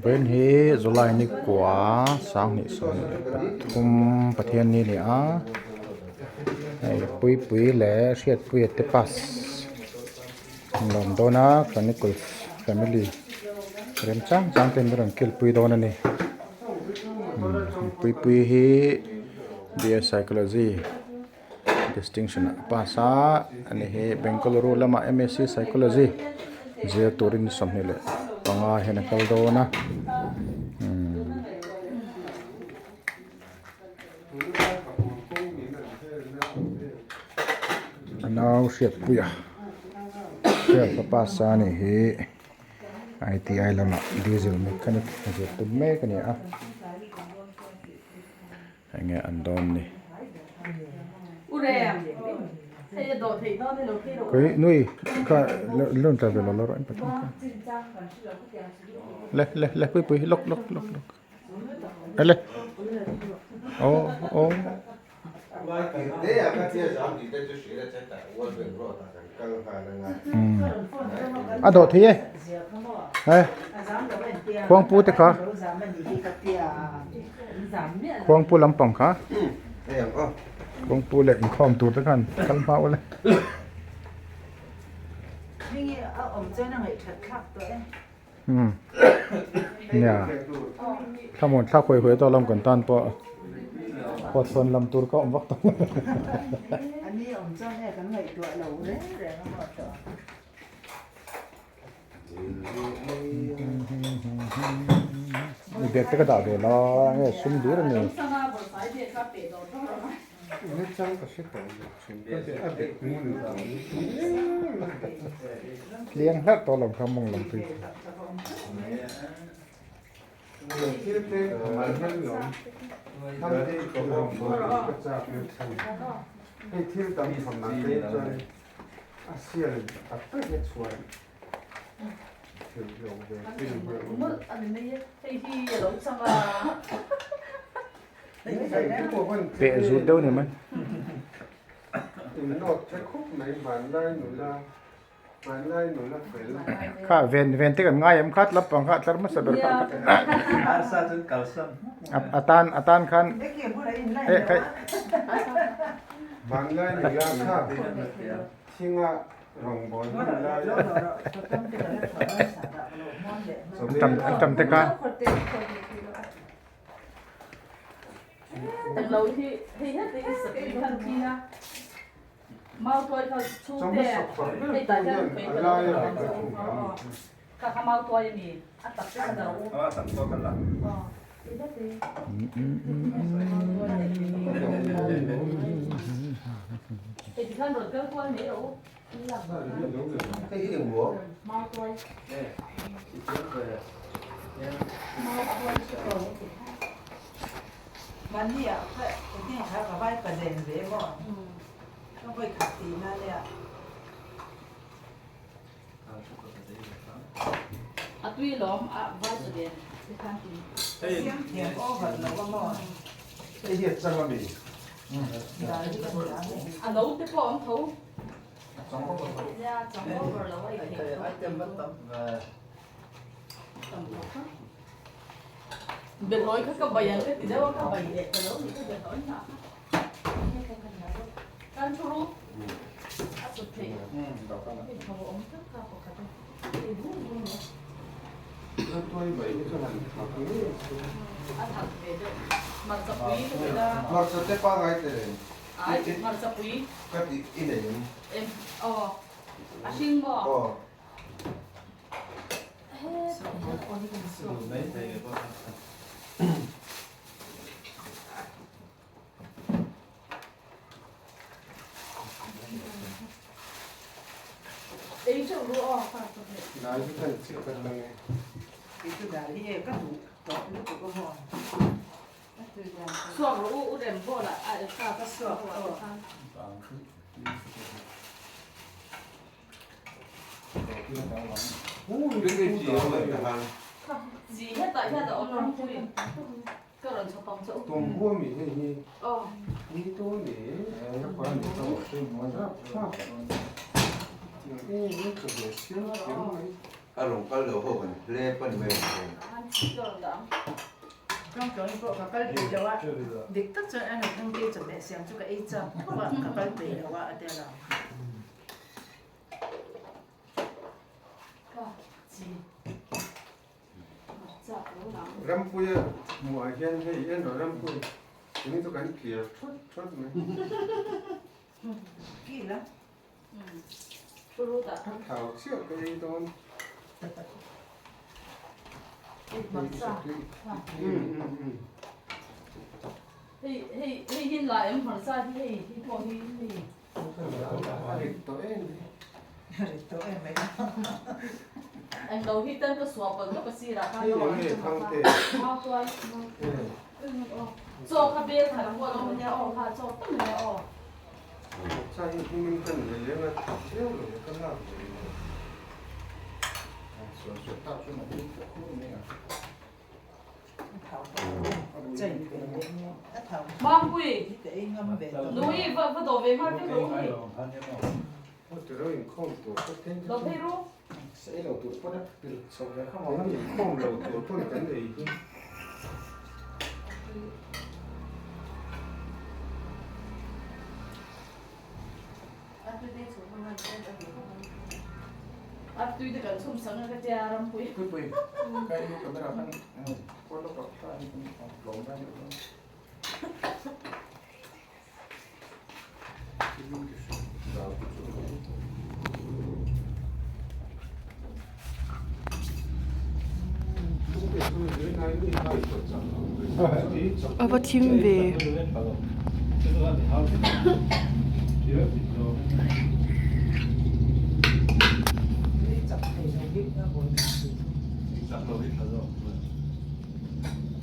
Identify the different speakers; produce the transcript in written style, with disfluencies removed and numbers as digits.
Speaker 1: Vawiin hi July ni kua 2023 Pathianni a ni a hei Puipui leh Hriatpuia te pass an lawm dawn a Chronicles family remchang chang ten an rawn kilpui dawn a ni Puipuii hi BA Psychology. Distinction a pass a ani hi Bengaluru lamah M_S_C Psychology zir turin 25 hian a kal dawn a umm. A nau hriatpuia hriat a pass a ni hi I_T_I lamah diesel mechanic zir tum mek a ni a. Enge an dawn ni. Kei nui kha lun tla ve lo lo rawh pathum kha. Le le le pui pui lawk lawk lawk lawk. Le oh oh. A dawh thei e he khuangpu te kha khuangpu lampang kha khuangpu leh inkhawm tur te khan kal hma ula. Umm nia thlamuan thlak huai huai tawh lam kan tan pawh khaw chhuan lam tur ka awm vak tawh mi bag te ka dah ve la nge sum dur a ni. Tliang hlauh tawh lo kha mawng lam phei chu. Peh zut deuh ni mai. Kha ven ven te kan ngai em kha tlap ang kha tlar hmasa ber kha a tan a tan khan eh khai an tam te kha.
Speaker 2: A rawn kal lo ho kan hlep a ni mai ang
Speaker 3: Rampuia hmuhah hian hei en rawh Rampui tuni chu kan clear thawt thawt mai. Ka thau chiah ka ei dawn. A rit tawh em hi. Hei eng nge Thangte? Vawksa hi hming ka nei lem a, tha chiau lo ka lak ve lo. Inkhawm lo tur pawn kan ei hi.
Speaker 4: A va thim ve.